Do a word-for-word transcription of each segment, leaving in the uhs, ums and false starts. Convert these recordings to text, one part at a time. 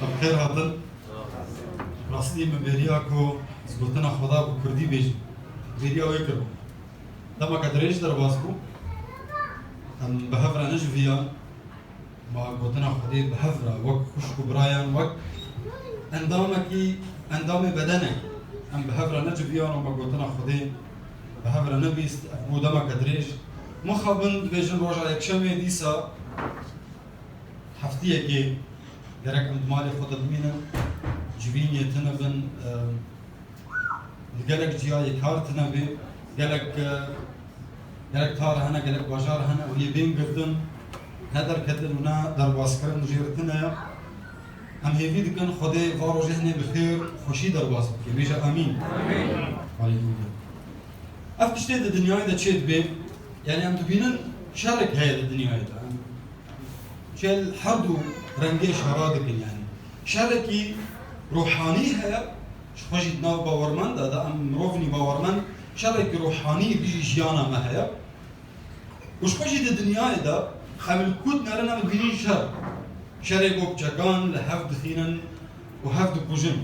Bi xêr hatin. Rastî min bêriya ku ez gotina Xweda bi kurdî bêjim. Bêriya wê kiribû. Demeke dirêj derbas bû. Em bi hev re neciviyan. Ma gotina Xwedê bi hev re wek xwişk û birayan, wek endamekî, endamê bedenek. Em bi hev re neciviyan û me gotina Xwedê bi hev re nebîst. Ev bû demeke dirêj. Mixabin dibêjin roja yekşemê dîsa heftiyekê gerek em di malê xwe de bimînin, civînê tune bin, e, li gelek ciyayê kar tune bê, gelek, e, gelek tar hene, gelek bajar hene û yê bên girtin, ne derketin û ne derbaskirin jê re tune ye. Em hêvî dikin Xwedê va rojê hinê bi xêr, xweşî derbas bike. Bêje amîn. Amîn. Haleluya. Ev tiştê di dinyayê de çê dibe, yani em dibînin şerek heye di dinyayê de. Em çel her du rengê şera dikin yani. Şerekî ruhanî heye, ji xwe jî di nav bawermend de, de em mirovnî bawermend, şerekî ruhanî dijî jiyana me heye. Û ji xwe jî di dinyayê de em li ku dinerin em dibînin şer. Şerê ku kûçekan li hev dixînin û hev dikujin.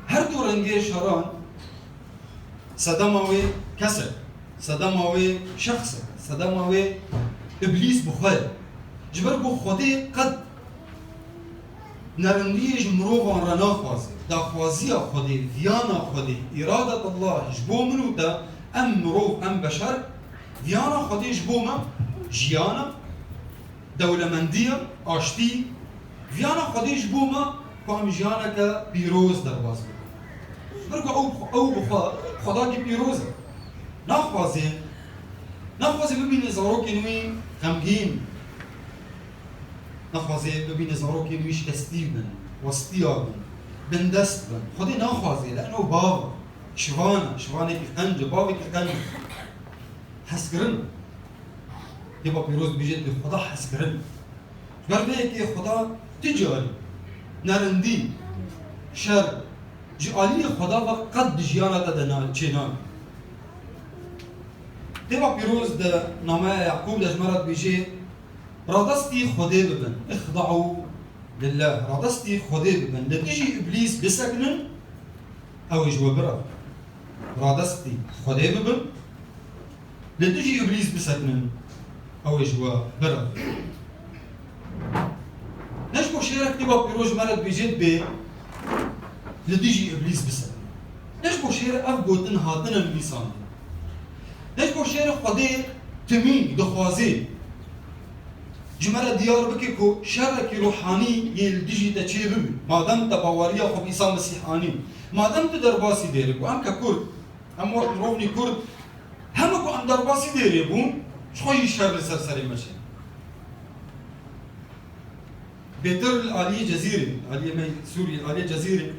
Her du rengê şeran sedema wê kes e, sedema wê şexs e, sedema wê Îblîs bi xwe ye. Ji ber ku Xwedê qet nerindiyê ji mirovan re naxwaze. Daxwaziya Xwedê, viyana Xwedê, îradet Allah ji bo min û te, em mirov, em beşer, viyana Xwedê ji bo me jiyan e, dewlemendiya, aştî, viyana Xwedê ji bo me ku em jiyaneke pîroz derbas bikin. Ji ber ku ew, ew bi xwe, xwedakî pîroz e. Naxwaze, naxwaze bibîne zarokên wî xemgîn. Naxwaze bibîne zarokên wî şikestî bin, westiya bin, bindest bin. Xwedê naxwaze, li eno bav e, şivan e, şivanekî qenc e, bavekî qenc e. Hezkirin. Kitêba Pîroz dibêje, bi Xweda hezkirin. Ji ber vê yekê Xweda tu carî nerindî, şer ji aliyê Xweda ve qet di jiyana te de na-, çênabe. Kitêba Pîroz di nameya Yaqûb de ji me re dibêje, radestî Xwedê bibin. Îxda'û lillah. Radestî Xwedê bibin. Li dijî Îblîs bisekinin, ew ê ji we bira. Radestî Xwedê bibin. Li dijî Îblîs bisekinin, ew ê ji we bira. Ne ji bo şêrek Kitêba Pîroz ji me re dibêje dibê li dijî Îblîs bisekinin. Ne ji bo şêrê ev gotin hatine nivîsandin. Ne ji bo şêrê Xwedê timî dixwazê ji me re diyar bike ku şerekî ruhanî yê li dijî te çêbibî. Madem te baweriya xwe bi Îsa Mesîh anî, madem tu derbasî dêrê ku em ke Kurd, em wek mirovnî Kurd, hema ku em derbasî dêrê bûn, ji xwe jî şer li ser serê me çêne. Bêtir li aliyê Cezîrê, aliyê me Sûriyê, aliyê Cezîrê,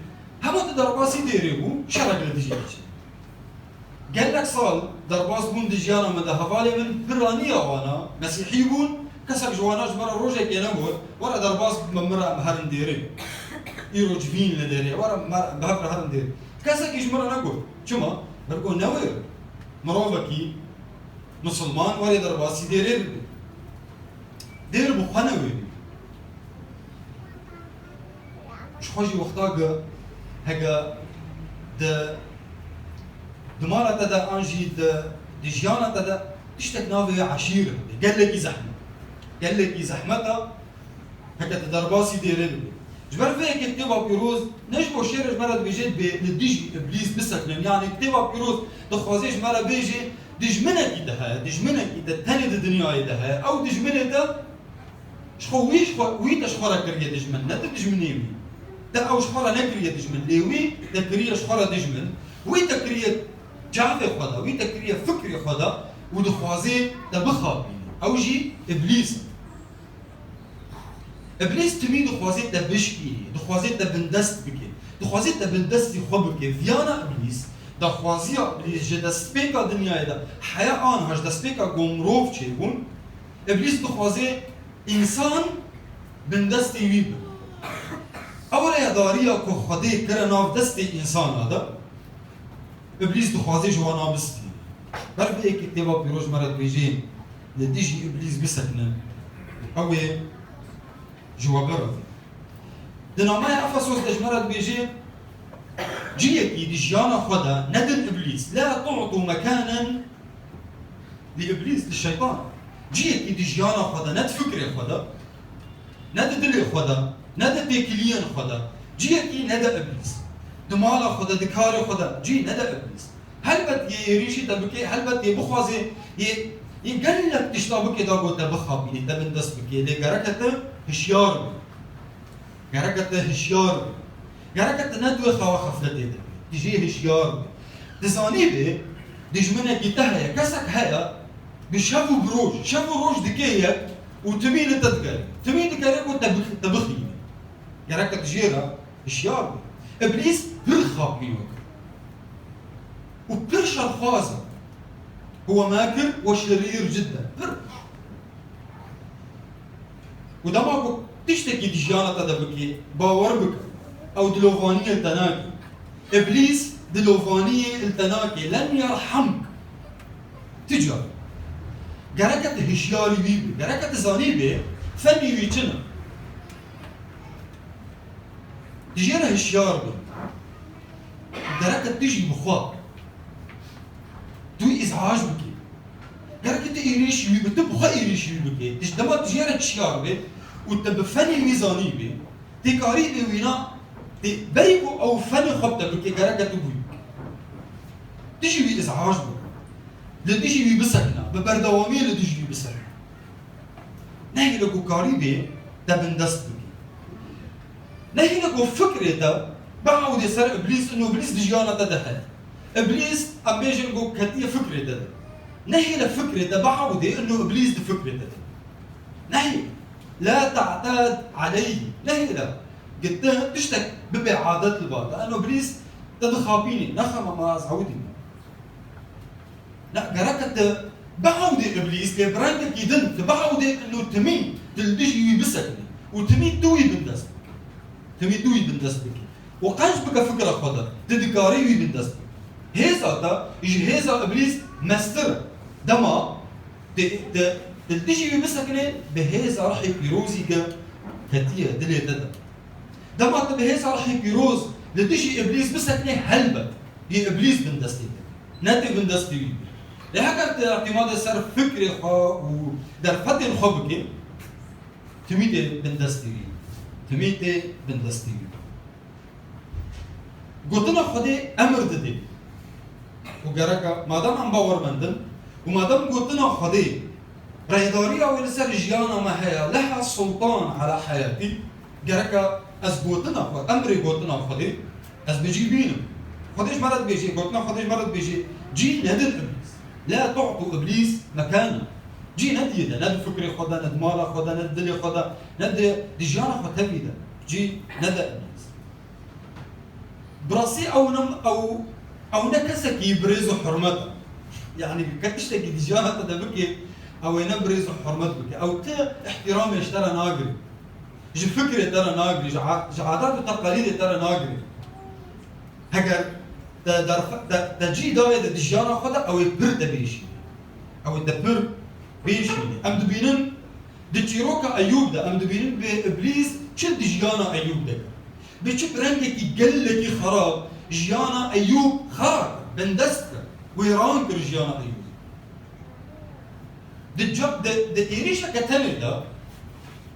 hema tu derbasî dêrê bû, şerek li dijî te çêne. Gelek sal derbas bûn di jiyana min de, hevalê min piraniya wana, mesîhî bûn, kesek ji wana ji me re rojekê negot, were derbas bibe min re em herin dêrê. Îro civîn li dêrê, were em her-, bi hev re herin dêrê. Kesekî ji min re negot. Çima? Ber ku newêr mirovekî misilman were derbasî dêrê bibe. Dêr bi xwe newêrî. Ji xwe jî wexta ku heke di, di mala te de an jî di, di jiyana te de tiştek navê eşîr hebe. Gelekî zehmet. Gelekî zehmet e heke tu derbasî dêrê bibî. Ji ber vê yekê Kitêba Pîroz ne ji bo şêrê ji me re dibêje dibê li dijî Îblîs bisekinin. Yanî Kitêba Pîroz dixwaze ji me re bêje dijminekî te heye, dijminekî te tenê di dinyayê de heye. Ew dijminê te Ji xwe wî, ji xwe, wî te ji xwe re kiriye dijmin, ne tu dijminê wî. Te ew ji xwe re nekiriye dijmin, lê wî te kiriye ji xwe re dijmin. Wî te kiriye çavê xwe de, wî te kiriye fikrê xwe de û dixwaze te bixapîne. Ew jî Îblîs e. Îblîs timî dixwaze te bişkîne, dixwaze te bindest bike, dixwaze te bindestî xwe bike. Viyana Îblîs, daxwaziya Îblîs ji destpêka dinyayê de, heya aniha ji destpêka ku mirov çêbûn, Îblîs dixwaze însan bindestê wî bin. Ew rêyedariya ku Xwedê kire nav destê însana de, Îblîs dixwaze ji wana bistîne. Ber vê yekê Kitêba Pîroz ji me re dibêje, li dijî Îblîs bisekine. Ew ê Ji we biravî. Di nameya Efesos de ji me re dibêje, ciyekî di jiyana xwe de nedin Îblîs, la tu'tu mekanen li Îblîs, li şeytan. Ciyekî di jiyana xwe de, ne di fikrê xwe de, ne di dilê xwe de, ne di têkiliyên xwe de, ciyekî nede Îblîs. Di mala xwe de, di karê xwe de, cî nede Îblîs. Helbet yê êrîşî te bike, helbet yê bixwaze, yê, yê gelek tişta bike da ku te bixapîne, te bindest bike. Lê gereke te hişyar be. Gereke te hişyar be. Gereke te ne di wê xewa xefletê de be. Tu jê hişyar be. Tu zanî be, dijminekî te heye, kesek heye, bi şev û bi roj, şev û roj dike yek û timî li te digere. Timî digere ku te bix-, te bixîne. Gereke tu jê re hişyar be. Îblîs pir xapînok e. Û pir şerxwaz e. Huwe makir ve şerîr cidden. Pir. Û dema ku tiştekî di jiyana te de bike, bawer bike, ew dilovaniyê li te nake. Îblîs dilovaniyê li te nake. Len yerhamk. Ti car. Gereke tu hişyarî wî bî. Gereke tu zanî bê, fenî wî çi ne. Tu jê re hişyar be. Gereke tu jî bi xwe. Tu îzhaj bikî. Gereke tu êrîşî wî bi, tu bi xwe êrîşî wî bikî. Tu ji dema tu jê re hişyar be û tu bi fenê wî zanî be, tê karî be wîna, tê berî ku ew fenê xwe bi te bike, gereke tu bi wî bikî. Tu jî wî îzhaj bike. Li dijî wî bisekine. Bi berdewamiyê li dijî wî bisekine. Nehêle ku karî bê te bindest bike. Nehêle ku fikrê te biewdê ser Îblîs, ino Îblîs di jiyana te de heye. Îblîs, em bêjin ku ketiye fikrê te de. Nehêle fikrê te biewdê, ino Îblîs di fikrê te de. Nehêle. La te'tad aleyh. Nehêle. Gitin tiştek bibe adet li ba te. Ino Îblîs te dixapînê. Nexema ma ez ewdî me. Ne, gereke tu biewdê Îblîs, lê bi rengekî din, tu biewdê ino timî, tu li dijî wî bisekinî. Û timî tu wî bindest bikî. Timî tu wî bindest bikî. Û qenc bike fikra xwe de, tu dikarî wî bindest bikî. Hêza te ji hêza Îblîs mestir e. Dema tu, tu, tu li dijî wî bisekinê, bi hêza Rihê Pîrozî ke ketiye dilê te de. Dema tu bi hêza Rihê Pîroz li dijî Îblîs bisekinê, helbet yê Îblîs bindestî te. Ne tê bindestî wî bî. Lê heger tu îtîmadê ser fikrê xwe û derfetên xwe bikî, timî tê bindestî wî. Timî tê bindestî wî. Gotina Xwedê emir didê. Û gereka, madem em bawermend in, û madem gotina Xwedê rêdariya wê li ser jiyana me heye, leha sultan ala heyatî, gereka ez gotina xwe, emrê gotina Xwedê, ez bi cî bînim. Xwedê ji me re dibêje, gotina Xwedê ji me re dibêje, cî nedin Îblîs. La tu'tu Îblîs mekana. Cî nediyê de, ne di fikrê xwe de, ne di mala xwe de, ne di dilê xwe de, ne di, di jiyana xwe tevî de. Cî nede Îblîs. Bi rastî ew ne, ew, ew ne kesekî birêz û hurmet e. Yanî ke tiştekî di jiyana te de bike, ew ê ne birêz û hurmet bike. Ew ti îhtîramê ji te re nagire. Ji fikrê te re nagire, ji a-, ji adat û teqalîdê te re nagire. Heger te derfe-, te, te cî dayê de di jiyana xwe de, ew ê pir te bêşîne. Ew ê te pir bêşîne. Em dibînin, Di çîroka Eyûb de em dibînin bê Îblîs çi di jiyana Eyûb de kir. Bi çi bi rengekî gelekî xerab jiyana Eyûb xera kir, bindest kir, wêran kir jiyana Eyûb. Di ca-, di, di êrîşeke tenê de,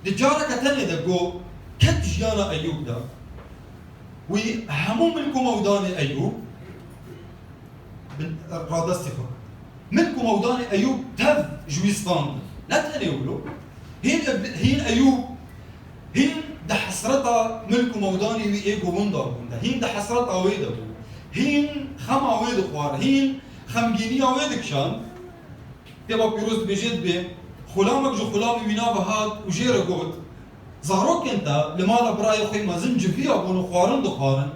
di careke tenê de ku ket jiyana Eyûb de, wî hemû milk û mewdanê Eyûb, Bin, radestî xwe. Milk û mewdanê Eyûb tev ji wî standin. Ne tenê wilo. Hîn Ib-, hîn Eyûb, hîn di hesreta milk û mewdanê wî ê ku winda bûn de. Hîn di hesreta wê de bû. Hîn xema wê dixwar. Hîn xemgîniya wê dikişand. Kitêba Pîroz dibêje, dibê, xulamek ji xulamê wîna ve hat û jê re got, zarokên te li mala birayê xwe mezin civiya bûn û xwarin dixwarin,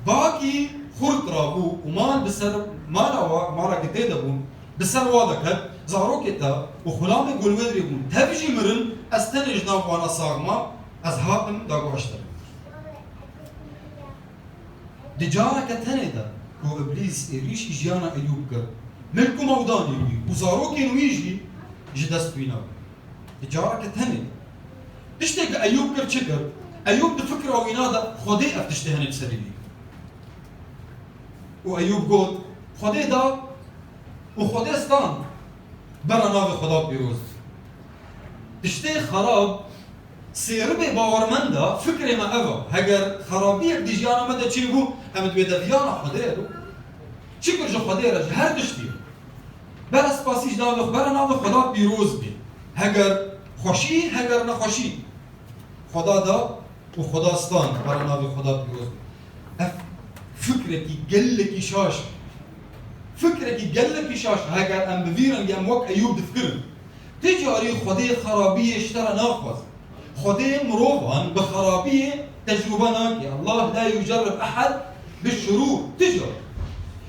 bakî xurt rabû û mal bi ser mala wa, mala gitê de bûn, bi ser wa de ket, zarokê te û xulamê ku li wê dirê bûn, tev jî mirin, ez tenê ji nav wana sax mam, ez hatim daguhaştirin. Di careke tenê de ku Îblîs êrîşî jiyana Eyûb kir, milk û mewdanê wî û zarokên wî jî ji dest wî nebûn. Di careke tenê de. Tiştê ku Eyûb kir çi kir? Eyûb di fikra wîna de Xwedê ev tiştê henê bi serî wî kir. Û Eyûb got, Xwedê da û Xwedê stand, bera navê Xweda pîroz. Tiştê xerab, sêribê bawermenda fikrê me ev e. Heger xerabiyek di jiyana me de çêbû, em dibê de viyana Xwedê ye. Çi kir ji Xwedê re, ji her tiştî. Bera spasî ji navê, bera navê Xweda pîroz bê. Heger xweşî, heger nexweşî. Xweda da û Xweda stand, bera navê Xweda pîroz bê. Ev fikrekî gelekî şaş e. Fikrekî gelekî şaş e. Heger em bi vî rengî em wek Eyûb difikirin. Ti carî Xwedê xerabiyê ji te re naxwaze. Xwedê mirovan bi xerabiyê tecrûbe nake. Allah la yucerrib ehed bi şurûr. Ti carî.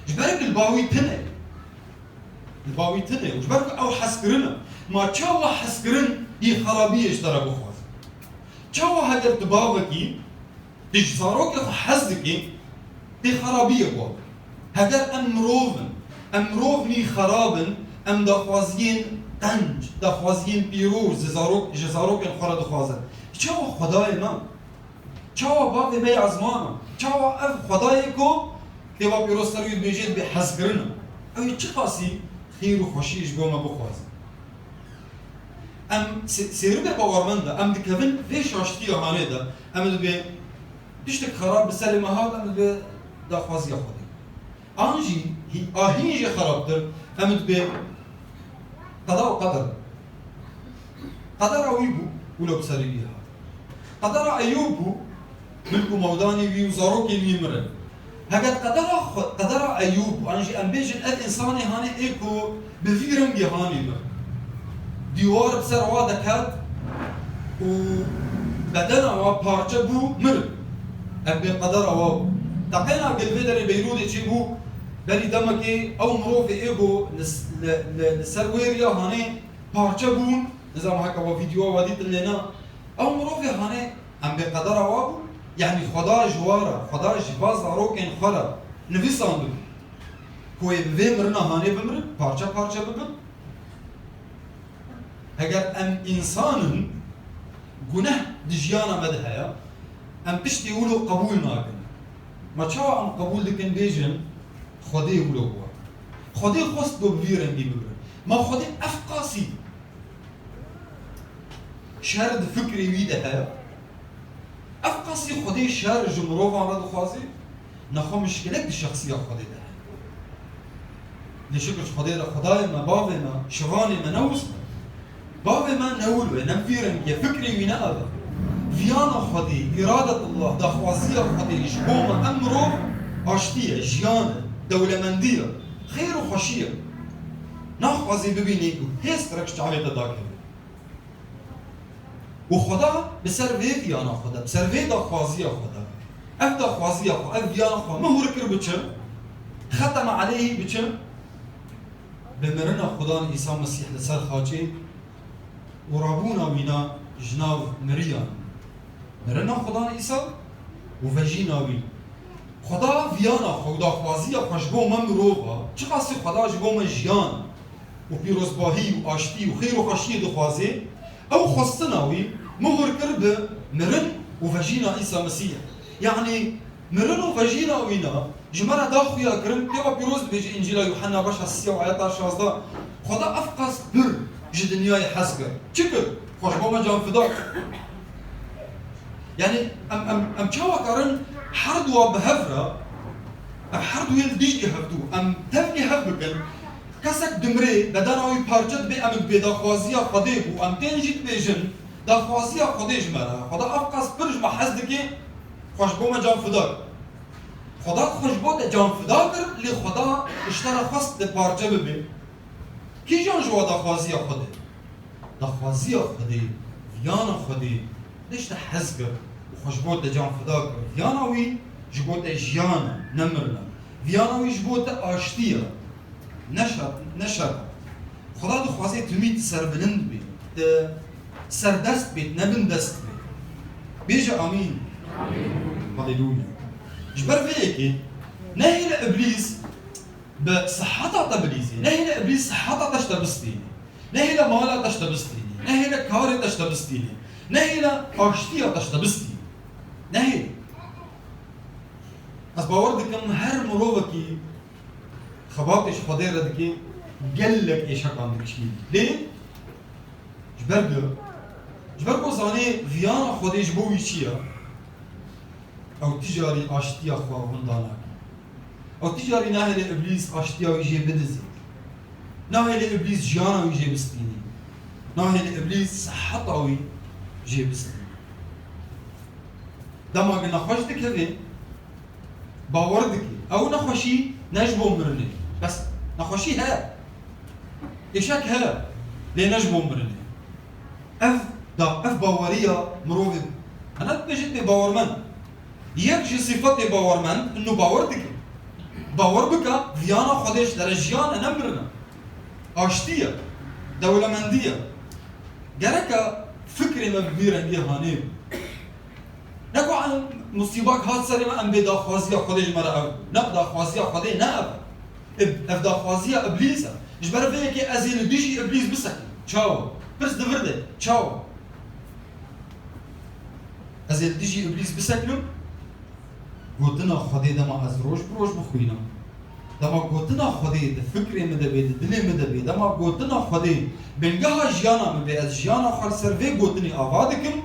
Ji ber ku li ba wî tune. Li ba wî tune. Û ji ber ku ew hezkirin e. Ma çawa hezkirin yê xerabiyê ji te re bixwaze? Çawa heger tu bavekî, tu ji zarokê xwe hez dikî, tê xerabiyê bo. Heger em mirov in, em mirov nî xerab in, em daxwaziyên qenc, daxwaziyên pîroz ji zarok, ji zarokên xwe re dixwazin. Çawa Xwedayê me? Çawa bavê me ya ezman e? Çawa ev Xwedayê ku têva pîroz ser wî dibêje dibê hezkirin e? Ew ê çiqasî xêr û xweşiyê ji bo me bixwaze? Em sê-, sêribê bawermend e, em dikevin vê şaştiya hanê de, em dibê tiştek xerab bi serê me hat, em dibê daxwaziya Xwedê. An jî hî-, a hîn jî xerabtir, em dibê qeda û qeder. Qedera wî bû, wilo bi serê wî hat. Qedera Eyûb bû, milk û mewdanê wî û zarokên wî mirin. Heger qedera xwe, qedera Eyûb, an jî em bêjin ev însanê hanê ê ku bi vî rengî hanê mir. Dîwar bi ser wa deket û bedena wa parçe bû, mir. Ev bê qedera wa bû. Teqena gel vê derê Beyrûdê çêbû, berî demekê ew mirovê ê ku li s-, li, li, li ser wêriya hanê parçe bûn, nizanim heke we vîdyoya we dîtin lê na. Ew mirovê hanê em bê qedera wa bûn, yanî Xweda ji wa re, Xweda ji va zarokên xwe re nivîsandibû ku ê bi vê mirina hanê bimirin, parçe parçe bibin. Heger em însan in, guneh di jiyana me de heye, em tiştê wilo qebûl nakin. Ma çawa em qebûl dikin bêjin, Xwedê wilo bû. Xwedê xwest ku bi vî rengî bimirin. Ma Xwedê ev qasî şer di fikrê wî de heye? Ev qasî Xwedê şer ji mirovan re dixwaze? Nexwe mişkilek di şexsiya Xwedê de heye. Lê şikir ji Xwedê re, Xwedayê me, bavê me, şivanê me ne wisa. Bavê me ne wilo ye, ne bi vî rengî ye, fikrê wî ne ev e. Viyana Xwedê, îradetullah, daxwaziya Xwedê ji bo me em mirov aştî ye, jiyan e, dewlemendî ye, xêr û xweşî ye. Naxwazê bibînî ku hêz rek ji çavê te dakeve. Û Xweda bi ser vê viyana xwe de, bi ser vê daxwaziya xwe de, ev daxwaziya xwe, ev viyana xwe min hûr kir biçim, xeteme aleyhî biçim, bi mirina Xudan Îsa Mesîh li ser xaçê û rabûna wîna ji nav miriyan. Mirina Xudan Îsa û vejîna wî. Xweda viyana xwe û daxwaziya xwe ji bo me mirova, çiqasî Xweda ji bo me jiyan û pîrozbahî û aştî û xêr û xweşiyê dixwazê, ew xwestina wî muhur kir bi mirin û vejîna Îsa Mesîh. Yanî mirin û vejîna wîna ji me re da xuya kirin, kitêba pîroz dibêje, Încîla Yuhanna beşa sisiya û ayeta şazdeh, Xweda ev qas pir ji dinyayê hez kir. Çi kir? Xwe ji bo me can fida kir. Yanî em, em, em çawa karin her duwa bi hev re, ev her duyên li dijî hevdû, em tevlî hev bikin, kesek dimrê, bedena wî parçe dibe, em bi daxwaziya Xwedê bû, em tên jî dibêjin, daxwaziya Xwedê ji me re, Xweda ev qas pir ji me hez dike, xwe ji bo me can fida kir. Xweda xwe ji bo te can fida kir, lê Xweda ji te re xwest te parçe bibe. Kîjan ji wa daxwaziya Xwedê? Daxwaziya Xwedê, viyana Xwedê, dê ji te hez kir û xwe ji bo te can fida kir. Viyana wî ji bo te jiyan e, ne mirin e. Viyana wî ji bo te aştî ye, ne şer, ne şer e. Xweda dixwaze tu mî tu serbilind bî, tu serdest bî, tu ne bindest bî. Bêje amîn. Haleluya. Ji ber vê yekê nehêle Îblîs bi siheta te bilîzê. Nehêle Îblîs siheta te ji te bistînê. Nehêle mala te ji te bistînê. Nehêle karê te ji te bistînê. Nehêle aştiya te ji te bistîne. Nehêle. Ez bawer dikim her mirovekî xebatê ji Xwedê re dike, gelek êşekan dikişîne. Lê ji ber ku, ji ber ku zanê viyana Xwedê ji bo wî çi ye, ew ti carî aştiya xwe winda nake. Ew ti carî nahêle Îblîs aştiya wî jê bidizê. Nahêle Îblîs jiyana wî jê bistînê. Nahêle Îblîs siheta wî jê bistînê. Dema ku nexweş dikevê, bawer dike. Ew nexweşî ne ji bo mirinê. Bes nexweşî heye. Êşek heye. Lê ne ji bo mirinê. Ev da, ev baweriya mirovê. Hene dibêjin bê bawermend. Yek ji sifetê bawermend, ino bawer dike. Bawer bike, viyana Xwedê ji te re jiyan e, ne mirin e. Aştî ye, dewlemendî ye. Gereke fikrê me bi vî rengî hanê be. Ne ku em musîbak hat serê me, em bê daxwaziya Xwedê ji me re ev. Ne, daxwaziya Xwedê ne ev. Ev, ev daxwaziya Îblîs e. Ji ber vê yekê ez ê li dijî Îblîs bisekinim. Çawa? Pirs di vir de. Çawa? Ez ê li dijî Îblîs bisekinim? Gotina Xwedê dema ez roj bi roj bixwînim. Dema gotina Xwedê di fikrê min de bê, di dilê min de bê. Dema gotina Xwedê bingeha jiyana min bê, ez jiyana xwe li ser vê gotinê ava dikim.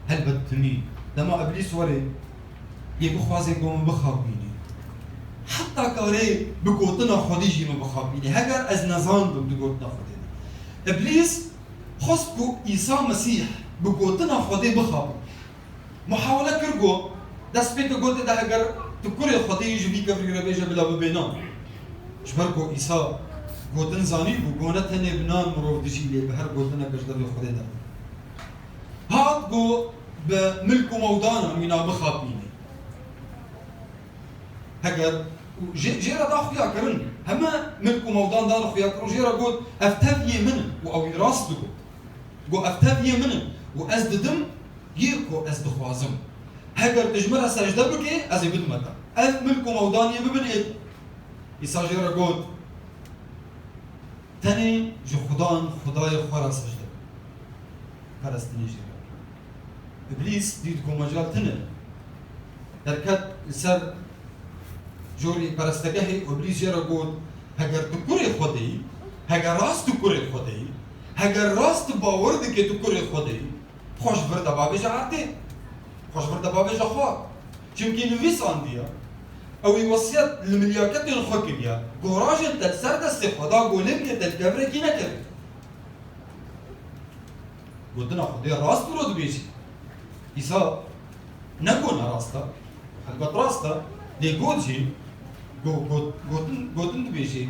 Helbet timî. Dema Îblîs were, yê bixwaze ku min bixapîne. Heta karê bi gotina Xwedê jî min bixapîne. Heger ez nezan bim di gotina Xwedê de. Îblîs xwest ku Îsa Mesîh bi gotina Xwedê bixapîne. Muhawele kir ku dest pê ke gotê de heger tu kurê Xwedê yî ji vî kevirî re bêje bila bibê nan. Ji ber ku Îsa gotin zanî bû ku ne tenê bi nan mirov dijî lê bi her gotineke ji devê Xwedê derdiket. Hat ku bi milk û mewdanan wîna bixapînê. Heger û jê, jê re da xuya kirin, heme milk û mewdan dan xuya kirin, jê re got, ev tev yê min in û ew ê rast digot. Got, ev tev yê min in û ez didim yê ku ez dixwazim. Heger tu ji min re secde bikê, ez ê bidime te. Ev milk û mewdan yê min in ê. Îsa jê re got, Tenê ji Xudan Xwedayê xwe re secde bike. Perestinê jê re bike. Îblîs dît ku mecal tune. Derket li ser jorê perestegehê û Îblîs jê re got, Heger tu kurê Xwedê yî, heger rast tu kurê Xwedê yî, heger rast tu bawer dikê tu kurê Xwedê yî, Xwe ji vir de bavêje erdê. Xwe ji vir de bavêje xwe. Çimkî nivîsandiye, ew ê wesiyet li milyaketên xwe kiriye, gorajên te li ser destê xwe da, golê bîye te li kevirekî nekeve. Gotina Xwedê rast wilo dibêjî. Îsa ne got ne rast e. Helbet rast e. Lê got jî, go-, got-, gotin, gotin dibêjî.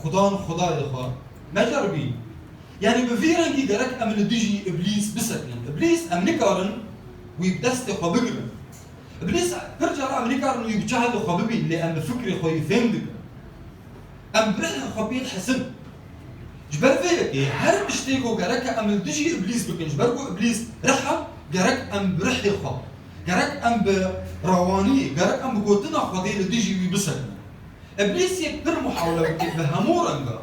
Xudan Xwedayê xwe meceribîn. Yanî bi vî rengî gerek em li dijî Îblîs bisekinin. Îblîs em nikarin wî bi destê xwe bigirin. Îblîs pir cara em nikarin wî bi çavê xwe bibînin, lê em bi fikrê xwe yî fêm dikin. Em bi rihê xwe pê dihesin. Ji ber vê yekê her tiştê ku gerek e em li dijî Îblîs bikin, ji ber ku Îblîs rih e, gerek em bi rihê xwe, gerek em bi rewaniyê, gerek em bi gotina Xwedê li dijî wî bisekinin. Îblîs yê pir muhawle bike bi hemû renga,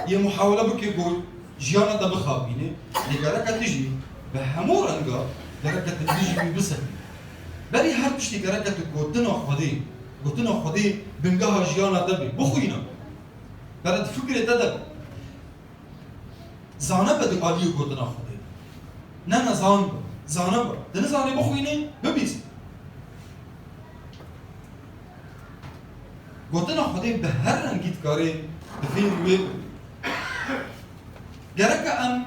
yê muhawle bike ku jiyana te bixapîne, lê gereke tu jî bi hemû renga gereke tu dijî wî bisekî. Berî her tiştî gereke tu gotina Xwedê, gotina Xwedê bingeha jiyana te be, bixwîne. Bere di fikrê te de be. Zane be di aliyê gotina Xwedê de. Ne nezan be, zane be. Tu nizanî bixwînî, bibîsî. Gotina Xwedê bi her rengî dikarê di fêrî wê bibî. Gereke em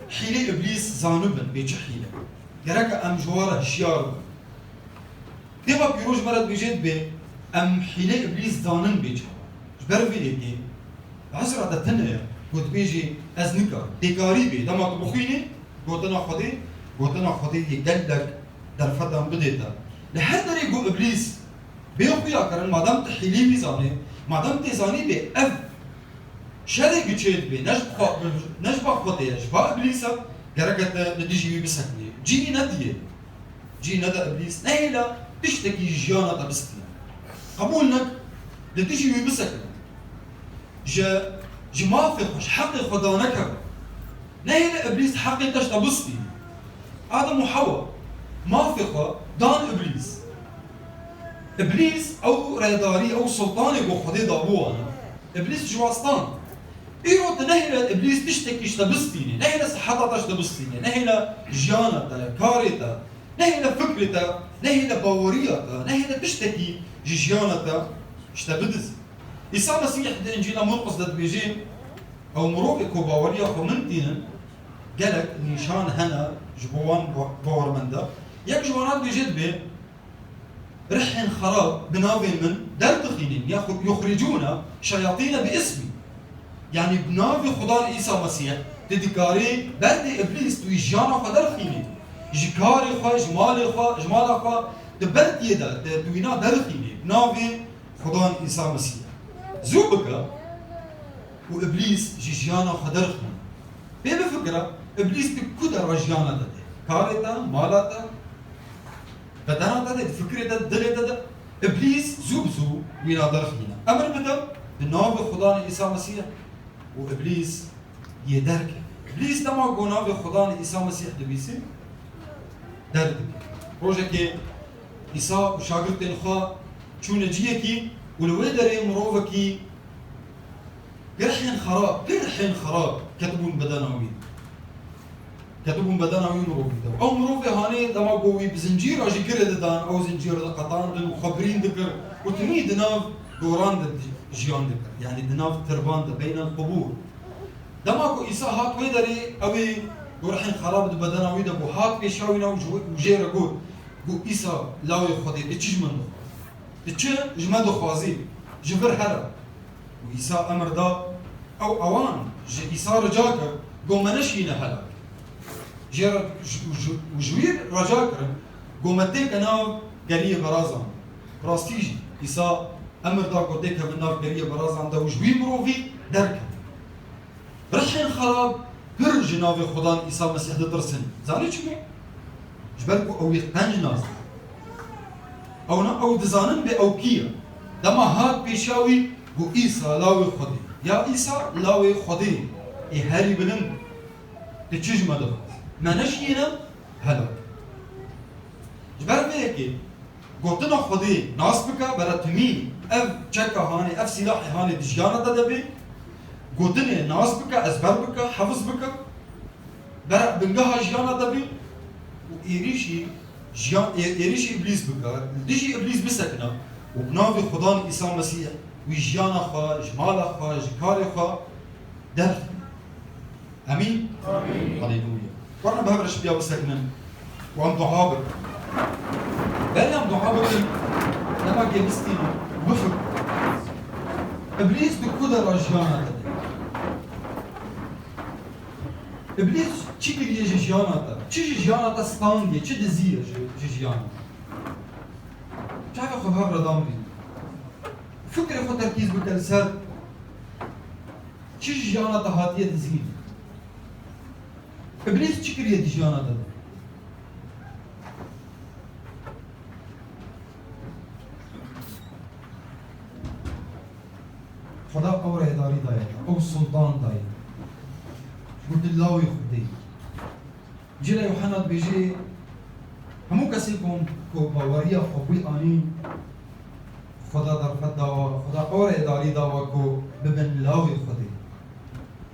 hîlê Îblîs zanibin, bê çi hîle. Gereke em ji wan re hişyar bin. Kitêba Pîroz ji me re dibêje dibê, em hîlê Îblîs zanin bê çawa. Ji ber vê yekê, Ezra de tune ye, ku dibêjê, ez nikarim. Têkarî bê, dema tu bixwînî, gotina Xwedê, gotina Xwedê yê gelek derfetan bidê te. Li her derê ku Îblîs bê xuya kirin, madem tu hîlê wî zanê, madem tê zanî bê, ev şerê giçê dibê, ne ji xwe, ne ji ba Xwedê ye, ji ba Îblîs e, gereke te li dijî wî bisekinî. Cî nediye. Cî nede Îblîs, nehêle tiştekî ji jiyana te bistîne. Qebûl nek, li dijî wî bisekine. Ji, ji mafê xwe, ji heqê xwe danekeve. Nehêle Îblîs heqê te ji te bistîne. Adem û Hewa mafê xwe dan Îblîs. Îblîs ew rêdarî, ew sultanê ku Xwedê dabû wana. Îblîs ji wan stand. Îro tu nehêle Îblîs tiştekî ji te bistîne. Nehêle siheta te ji te bistîne. Nehêle jiyana te, karê te. Nehêle fikrê te, nehêle baweriya te, nehêle tiştekî ji jiyana te ji te bidizî. Îsa Mesîh di Încîla Murqis de dibêje, ew mirovê ku baweriya xwe min tînin, gelek nîşan hene ji bo wan ba-, bawermenda. Yek ji wana dibêje, dibê, rihên xerab bi navê min derdixînin, ya xu-, yuxricûne şeyatîne bi ismî. Yanî bi navê Xudan Îsa Mesîh, tu dikarî berdê Îblîs tu jiyana xwe derxînî. Ji karê xwe, ji malê xwe, ji mala xwe, tu berdiyê de, tu, tu wîna derxînî. Bi navê Xudan Îsa Mesîh. Zû bike û Îblîs ji jiyana xwe derxînî. Pê bifikire, Îblîs di ku dera jiyana te de? Karê te, mala te, bedena te de, di fikrê te, dilê te de. Îblîs zû bi zû wîna derxîne. Emir bide, bi navê Xudanê Îsa Mesîh û Îblîs yê derkeve. Îblîs dema ku navê Xudanê Îsa Mesîh dibîse, derdikeve. Rojekê Îsa û şagirtên xwe çûne ciyekî û li wê derê mirovekî Girhên xerab, girhên xerab ketibûn bedena wî. Ketibûn bedena wî mirovî de. Ew mirovê hanê dema ku wî bi zincîra ji kirê didan, ew zincîr diqetandin û xwe birîn dikir û tinî di nav doran de di-, jiyan dikir. Yanî di nav tirban de, beynel qubûr. Dema ku Îsa hat wê derê, ew ê girhên xerab di bedena wî de bû, hat pêşa wî ne û ji wê, û jê re got, got, Îsa, lawê Xwedê, tu çi ji min dixwazî? Tu çi ji me dixwazî? Ji vir here. Û Îsa emir da, ew ewan ji Îsa rica kir, got, me neşîne helak. Jê re ji, ji, ji wî rica kirin, got, me têke nav geriyê berazan. Rastî jî, Îsa emir da, got, têkevin nav geriyê berazan de û ji wî mirovî derkevin. Rihên xerab pir ji navê Xudan Îsa Mesîh ditirsin. Zanî çima? Ji ber ku ew ê qenc nas dikin. Ewna ew dizanin bê ew kî ye. Dema hat pêşiya wî, got, Îsa, lawê Xwedê. Ya Îsa, lawê Xwedê ê herî bilind, tu çi ji me dixwazî? Me neşiyêne helak. Ji ber vê yekê gotina Xwedê nas bike, bera timî ev çeka hanê, ev sîlahê hanê di jiyana te de bê. Gotinê nas bike, ezber bike, hefz bike. Bera bingeha jiyana te bê û êrîşî jiyan-, ê-, êrîşî Îblîs bike, li dijî Îblîs bisekine û bi navê Xudan Îsa Mesîh wî jiyana xwe, ji mala xwe, ji karê xwe derxîne. Emîn. Amîn. Haleluya. Werna bi hev re ji piya bisekinin û em dua bikin. Berê em dua bikin, dema ke bistînin, bifikirin. Îblîs di ku dera jiyana te de? Îblîs çi kiriye ji jiyana te? Çi ji jiyana te standiye? Çi diziye ji, ji jiyana? Çavê xwe bi hev re dan bînin. Fikrê xwe terkîz bike li ser çi ji jiyana te hatiye dizîn. Îblîs çi kiriye di jiyana te de? Xweda ew rêdarî daye te, ew sultan daye te. Gotin lawê Xwedê. Încîla Yuhanna dibêje, hemû kesê ku, ku baweriya xwe wî anî, Xweda derfet dawa, Xweda ew rêdarî dawa ku bibin lawê Xwedê.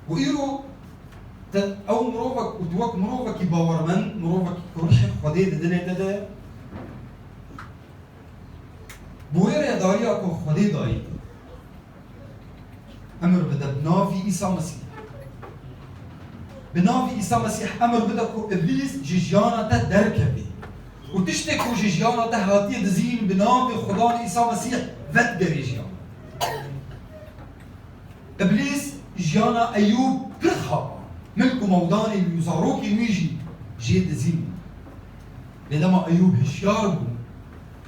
Û îro te ew mirovek, û tu wek mirovekî bawermend, mirovekî ku rihê Xwedê di dilê te de, bi wê rêdariya ku Xwedê dayî te, emir bide bi navî Îsa Mesîh. Bi navî Îsa Mesîh emir bide ku Îblîs ji jiyana te derkeve. Û tiştê ku ji jiyana te hatiye dizîn, bi navê Xudan Îsa Mesîh vedigere jiyana. Îblîs jiyana Eyûb pir xapa. Milk û mewdanê wî û zarokên wî jî jê dizîn. Lê dema Eyûb hişyar bû,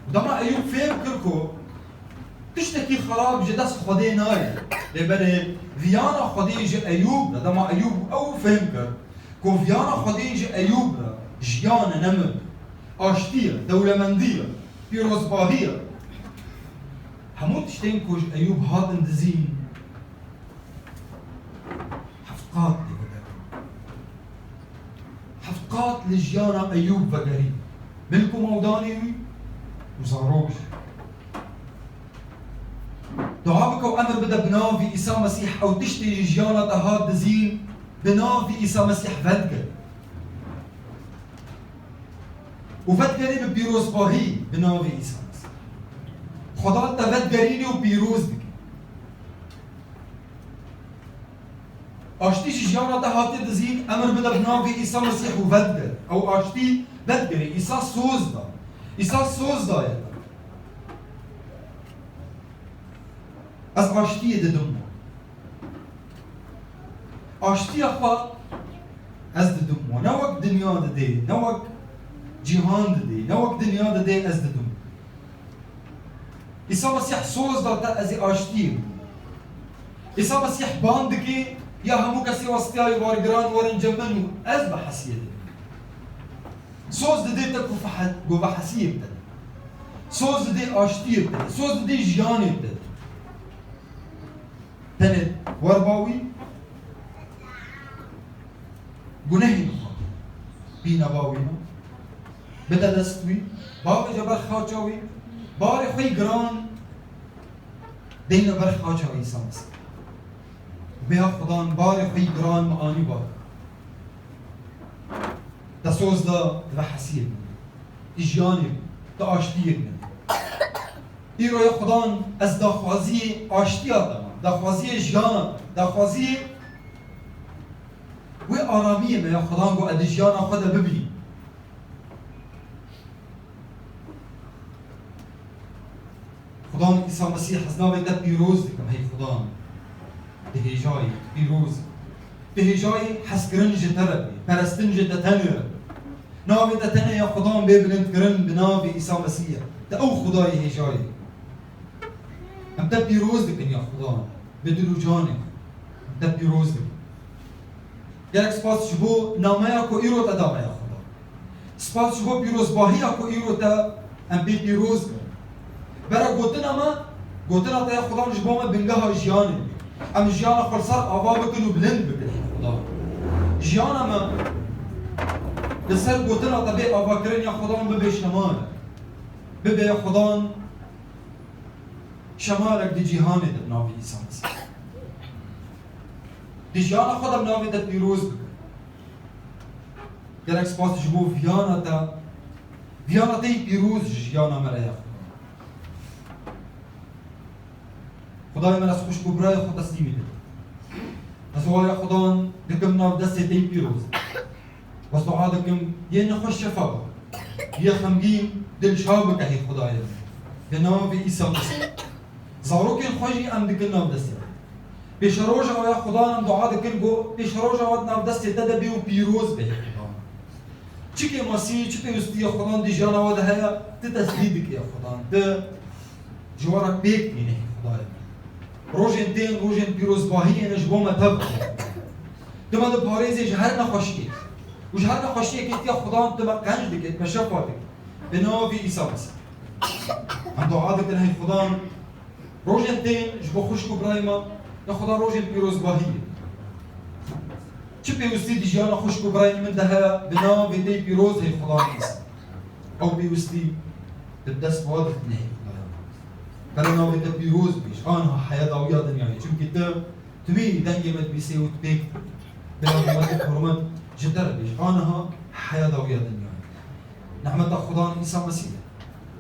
û dema Eyûb fêm kir ku tiştekî xerab ji dest Xwedê nayê, lê belê viyana Xwedê ji Eyûb re, dema Eyûb ew fêm kir ku viyana Xwedê ji Eyûb re jiyan e, ne mirin, aştî ye, dewlemendî ye, pîrozbahî ye. Hemû tiştên ku ji Eyûb hatin dizîn, heft qat têke derkevin. Hat li jiyana Eyûb vegerî. Milk û maldanê wî û zarok jî. Dua bike û emir bide bi navê Îsa Mesîh ew tiştê ji jiyana te hat dizîn bi navê Îsa Mesîh vedigere. Û vedigere bi pîrozbahî bi navê Îsa Mesîh. Xweda li te vedigerîne û pîroz dike. Aştî ji jiyana te hatiye dizîn, emir bide bi navê Îsa Mesîh û vedigere. Ew aştî vedigere. Îsa soz da. Îsa soz daye te. Ez aştiyê didim wan. Aştiya xwe ez didim wan. Ne wek dinya didê, ne wek cîhan didê, ne wek dinya didê ez didim. Îsa Mesîh soz da te, ez ê aştiyê bûm. Îsa Mesîh ban dike, ya hemû kesê westiyayê bargiran werin cem min û ez bi hesiyê dibim. Soz didê te ku fehe-, ku vehesiyê bide. Soz didê aştiyê bide. Soz didê jiyanê bide. Tenê werba wî gunehên xwe bîne ba wî, bide dest wî, bavêje ber xaça wî, barê xwe yî giran deyne ber xaça Îsa Mesîh. Bêya Xudan barê xwe yî giran me anî ba. Te soz da, tu vehesiyê bû. Tu jiyanê bû. Tu aştiyê bû. Îro ya Xudan ez daxwaziyê aştiya te me. Daxwaziyê jiyana te. Daxwaziyê wê aramiyê me ya Xudan ku ez di jiyana xwe de bibînim. Xudan Îsa Mesîh, ez navê te pîroz dikim, hey Xudan. Di hêjayê pîroz. Di hêjayê hezkirin ji te re bê, perestin ji te tenê re bê. Navê te tenê ya Xudan bê bilindkirin bi navê Îsa Mesîh. Te ew Xudayê hêjayê. Em te pîroz dikin ya Xudan. Bi dil û canê. Em te pîroz dikin. Gelek spas ji bo nameya ku îro te da me ya Xuda. Spas ji bo pîrozbahiya ku îro te em pê pîroz bin. Bera gotina me, gotina te ya Xudan ji bo me bingeha jiyanê be. Em jiyana xwe li ser ava bikin û bilind bikin ya Xuda. Jiyana me li ser gotina te bê avakirin ya Xudan bibe şemale. Bibe ya Xudan şemalek di cîhanê de bi navê Îsa Mesîh. Di jiyana xwe de bi navê te pîroz bikin. Gelek spas ji bo viyana te. Viyana te yî pîroz ji jiyana me re ya Xuda. Xudayê me, ez xwişk û birayê xwe teslîmî dikim. Ez waya Xudan dikim nav destê te yî pîroz. Ez dua dikim, yê nexweş şefa bike. Yê xemgîn dilşa bike, hey Xudayê min. Bi navê Îsa Mesîh. Zarokên xwe jî em dikin nav destê te. Pêşeroja we ya Xudan em dua dikin ku pêşeroja we di nav destê te de bê û pîroz be, hey Xudan. Çi kêmasî, çi pêwistî ya Xudan di jiyana we de heye, tu teslî dikî ya Xudan. Tu ji we re pêk tînî, hey Xudayê min. Rojên tên, rojên pîrozbahiyê ne ji bo me tev. Tu me diparêzê ji her nexweşiyê. Û ji her nexweşiyekê tu ya Xudan tu me qenc dikî, tu me şefa dikî. Bi navê Îsa Mesîh. Em dua dikin, hey Xudan, rojên tên ji bo xwişk û birayê me, ya Xudan rojên pîrozbahiyê. Çi pêwistî di jiyana xwişk û birayên min de heye, bi navê te yî pîroz, hey Xudan Îsa. Ew pêwistî bi dest we dixîne, hey Xwedayê. Bera navê te pîroz bî, ji aniha heya dawiya dinyayê. Çimkî tu, tu bî dengê me dibîsê û tu pêk dî. Bera navê te hurmet ji te re bî, ji aniha heya dawiya dinyayê. Nehmeta Xudan Îsa Mesîh,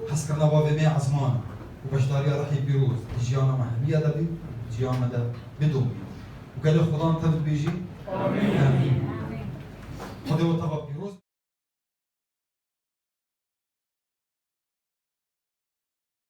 hezkirina Bavê me ya ezman û beşdariya Rihê Pîroz di jiyana me hemiya de bî, di jiyana me de bidomî. Û gelê Xudan tev dibêjî. Amîn. Amîn. Xwedê we teva pîroz.